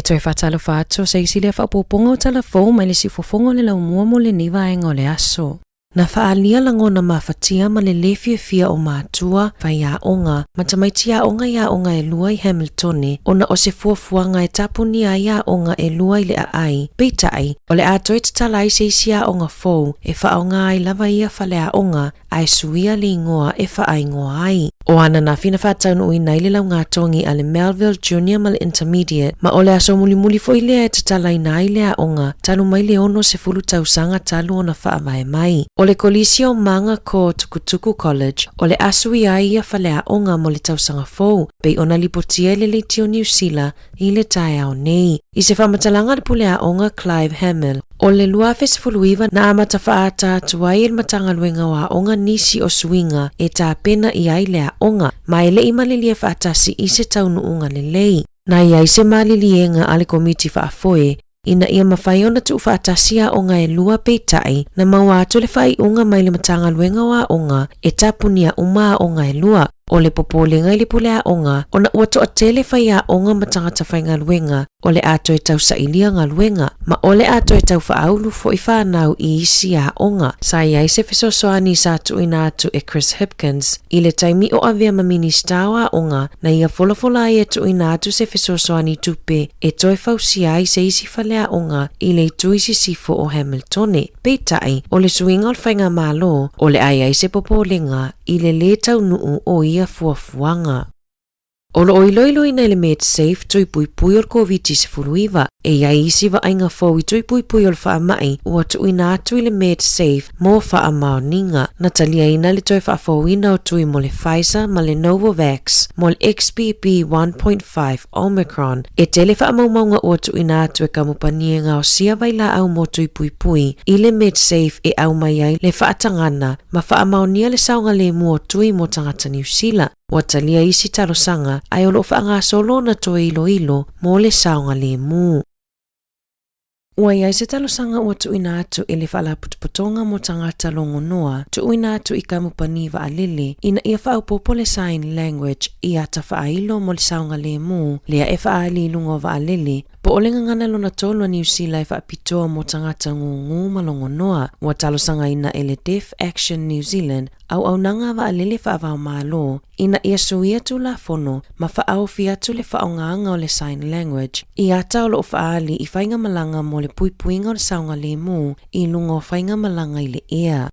toe faatalofa atu o se isi lea faaopoopoga o tala fou mai le siufofoga o le laumua mo lenei vaega o le aso. Na faaalia lagona mafatia ma le lē fiafia o matua, faiaoga, ma tamaiti aoga i aoga e lua i Hamiltone ona o se fuafuaga e tapunia ai aoga e lua i le aai. Peitai, o le a toe tatala ai se isi aoga fou e faaaoga ai lava ia faleaoga ae suia le igoa e faaigoa ai. O ananafi na faataunuuina ai le laugatogi a le Melville Junior ma le Intermediate, ma o le aso mulimuli foi lea e tatalaina ai le aoga talu mai le 60 tausaga talu ona faavae mai. O le Kolisi o Mangakō Tukutuku College o le a suia ai ia faleaoga mo le tausaga fou, pei ona lipotia e le Leitio Niu Sila i le taeao nei. I se faamatalaga a le pule aoga Clive Hamill, o le 2019 na amata faaata atu ai e le Matagaluega o Aoga nisi o suiga e tapena i ai le aoga, ma e le i malilie faatasi i se taunuuga lelei. Na i ai se maliliega a le Komiti Faafoe ina ia mafai ona tuufaatasi aoga e lua peitai na maua atu le faaiuga mai le Matagaluega o Aoga e tapunia uma aoga e lua. O le popolega i le pule aoga ona ua toatele faiaoga ma tagata faigaluega o le a toe tausailia galuega ma o le a toe tau faaulu foi fanau i isi aoga. Sa i ai se fesoasoani sa tuuina atu e Chris Hipkins i le taimi o avea ma Minista o Aoga na ia folafola ai e tuuina atu se fesoasoani tupe e toe fausia ai se isi faleaoga i le itu i sisifo o Hamiltone. Peitai, o le suiga o le faigamalo, o le a i ai se popolega i le lē taunuu o ia fuafuaga. O lo o iloiloina e le Medsafe tui puipui o le Koviti-19. E i ai isi vaaiga fou i tui puipui o le faamai ua tuuina atu i le Medsafe mo faamaoniga. Na taliaina le toe faafouina o tui mo le Pfizer ma le Novavax mo le XBB 1.5 Omicron. E tele faamaumauga ua tuuina atu e kamupani e gaosia vailaau mo tui puipui i le Medsafe e aumai ai le faatagana ma faamaonia le saogalemu o tui mo tagata Niu Sila. Ua talia isi talosaga ae o lo o faagasolo ona toe iloilo mo le saogalemu. Ua i ai se talosaga ua tuuina atu e le Faalapotopotoga mo Tagata Logonoa, tuuina atu i kamupani vaalele ina ia faaopoopo le sign language i ata faailo mo le saogalemu lea e faaali i luga o vaalele, po o le gagana lona tolu a Niu Sila e faapitoa mo tagata gūgū ma logonoa. Ua talosagaina e le Deaf Action New Zealand auaunaga a vaalele faava-o-Malo ina ia suia Tulafono ma faaofi atu le faaaogaga o le sign language i ata o lo o faaali i faigamalaga mo le puipuiga o le saogalemu i luga o faigamalaga i le ea.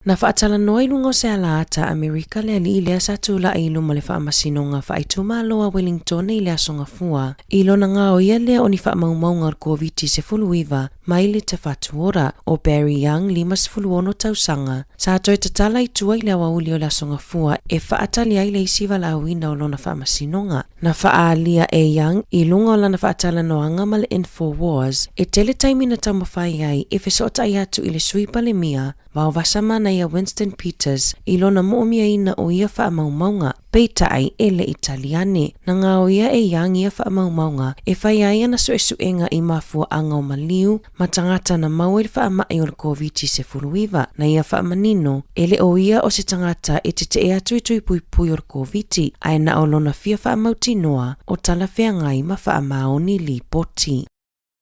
Na faatalanoa i luga o se alaata Amerika le alii lea sa tulai i luma o le Faamasinoga Faaitumalo a Wellingtone i le Aso Gafua i lona gaoia lea o ni faamaumauga o le Koviti-19 mai le Tafatuora, o Barry Young, 56 tausaga, sa toe tatala i tua i le aoauli o le Aso Gafua e faatali ai le isi valaauina o lona faamasinoga. Na faaalia e Young i luga o lana faatalanoaga ma le Infowars, e tele taimi na taumafai ai e fesootai atu i le Sui Palemia Vaovasa Manaia Winston Peters i lona moomiaina o ia faamaumauga. Peitai, e le i tali ane. Na gaoia e Young ia faamaumauga e fai ai ana suesuega i mafuaaga o maliu ma tagata na maua i le faamai o le Koviti-19. Na ia faamanino, e le o ia o se tagata e tetee atu i tui puipui o le Koviti, ae na o lona fia faamautinoa o talafeagai ma faamaoni lipoti.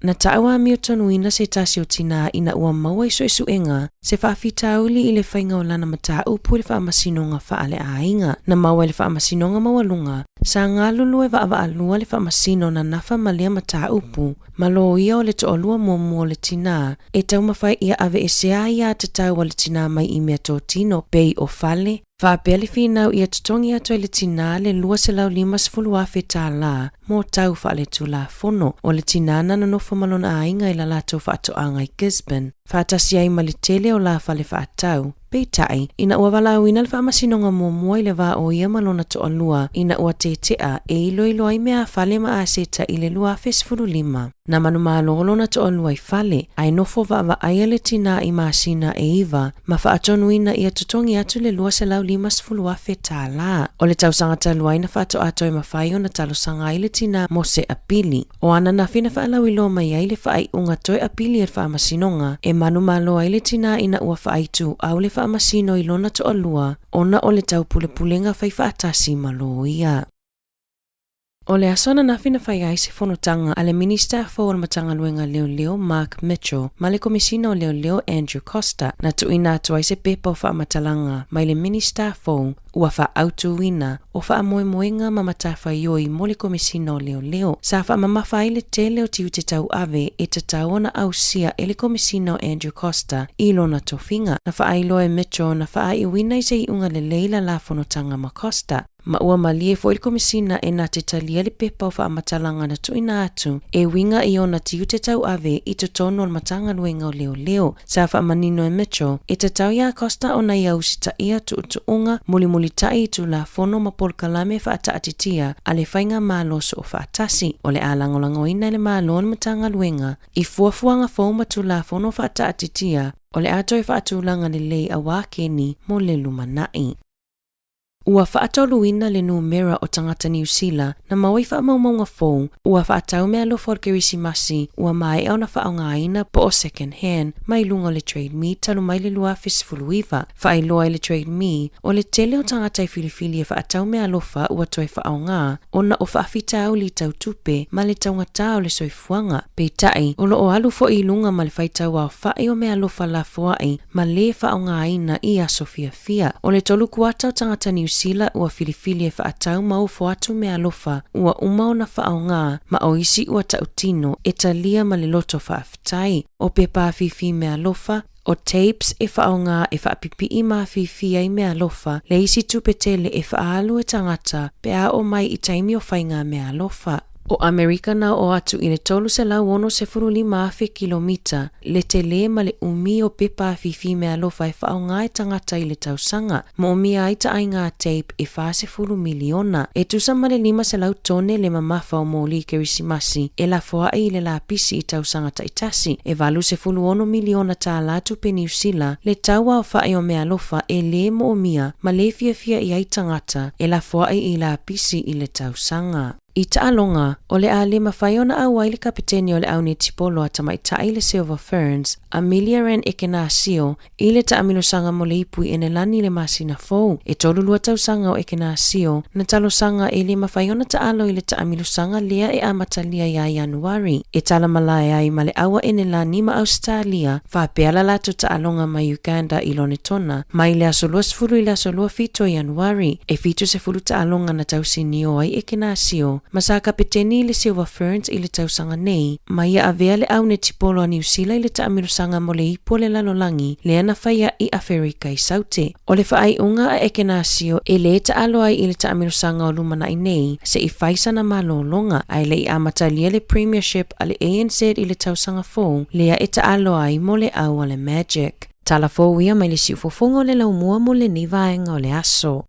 Na taua amiotonuina se tasi o tinā ina ua maua i suesuega se faafitauli i le faiga o lana mataupu i le Faamasinoga Faale-aiga. Na maua e le Faamasinoga Maualuga sa galulue vaavaalua le Faamasino na nafa ma lea mataupu ma loia o le toalua muamua o le tinā e taumafai ia aveesea ai aiatatau a le tinā mai i meatotino pei o fale, Faapea le finau ia totogi atu ai le tinā le $250,000 tālā mō tau faaletulafono o le tinā na nonofo ma lona aiga i la latou faatoaga i Gisborne, faatasi ai ma le tele o la fale faatau. Peitai, ina ua valaauina le faamasinoga muamua i le va o ia ma lona toalua ina ua tetea e iloilo ai mea a fale ma aseta i le 2015. Na manumalo lona toalua i fale, ae nofo vaavaaia le tinā i masina e iva ma faatonuina ia totogi atu le $250,000 tālā. O le tausaga talu ai na faatoa toe mafai ona talosaga ai le tinā mo se apili. O ananafi na faalauiloa mai ai le faaiuga toe apili a le Faamasinoga e manumalo ai le tinā ina ua faaituau le Faamasino i lona toalua ona o le taupulepulega faifaatasi ma loia. O le aso ananafi na fai ai se fonotaga a le Minista fou o le Matagaluega Leoleo Mark Mitchell ma le Komesina o Leoleo Andrew Coster na tuuina atu ai se pepa o faamatalaga mai le Minista fou ua faaautuina o faamoemoega ma matafaioi mo le Komesina o Leoleo sa faamamafa ai le tele o tiute tauave e tatau ona ausia e le Komesina o Andrew Coster i lona tofiga. Na faailoa e Mitchell na faaiuina i se iuga lelei la la fonotaga ma Coster. Ma ua malie foi le Komesina e na te talia le pepa o faamatalaga na tuuina atu e uiga i ona tiute tauave i totonu o le Matagaluega o Leoleo. Sa faamanino e Mitchell, e tatau iā Costa ona ia usitaia tuutuuga mulimulitai i Tulafono ma polokalame faataatitia a le Faigamalo Soofaatasi. O le a lagolagoina e le Malo le Matagaluega i fuafuaga fou ma Tulafono faataatitia o le a toe faatulaga lelei auā keni mo le lumanai. Ua faatoluina le numera o tagata Niu Sila na maua i faamaumauga fou ua faatau meaalofa o le Kerisimasi ua maea ona faaaogaina po o second hand mai luga o le Trade Me talu mai le 2019. Faailoa ai le Trade Me o le tele o tagata e filifili e faatau meaalofa ua toe faaaoga ona o faafitauli tau tupe ma le taugata o le soifuaga. Peitai, o lo o alu foi i luga ma le faitau aofai o meaalofa lafoai ma lē faaaogaina i aso fiafia. O le 3 kuata o tagata Niu Sila ua filifili e faatau ma ofo atu meaalofa ua uma ona faaaoga ma o isi ua tautino e talia ma le loto faafetai. O pepa afifi meaalofa, o tapes e faaaoga e faapipii ma afifi ai meaalofa le isi tupe tele e faaalu e tagata pe a oo mai i taimi o faiga meaalofa. O Amerika na oo atu i le 365,000 kilomita le tele ma le umi o pepa afifi meaalofa e faaaoga e tagata i le tausaga, moomia ai taaiga tape e 40 miliona. E tusa ma le 500 tone le mamafa o moli Kerisimasi e lafoai i le lapisi i tausaga taitasi, e 86 miliona tālā tupe Niu Sila le tau aofai o meaalofa e lē moomia ma lē fiafia i ai tagata e lafoai i lapisi i le tausaga. I taaloga, o le a le mafai ona auai le kapeteni o le au netipolo a tamaitai le Silver Ferns, Ameliaranne Ekenasio, i le taamilosaga mo le Ipu i Enelani i le masina fou. E 32 tausaga o Ekenasio na talosaga e le mafai ona taalo i le taamilosaga lea e amatalia iā Ianuari, e talamalae ai ma le au a Enelani ma Ausetalia faapea la latou taaloga ma Uganda i Lonetona mai le aso 20 i le aso 27 o Ianuari. E 70 taaloga na tausinio ai Ekenasio ma sa kapeteni i le Silver Ferns i le tausaga nei, ma ia avea le au netipolo a Niu Sila i le taamilosaga mo le Ipu o le Lalolagi lea na faia i Aferika i Saute. O le faaiuga a Ekenasio e lē taalo ai i le taamilosaga o lumanai nei se i fai sana malōlōga, ae le i amatalia le Premiership a le ANZ i le tausaga fou lea e taalo ai mo le au a le Magic. Tala fou ia mai le siufofoga o le laumua mo lenei vaega o le aso.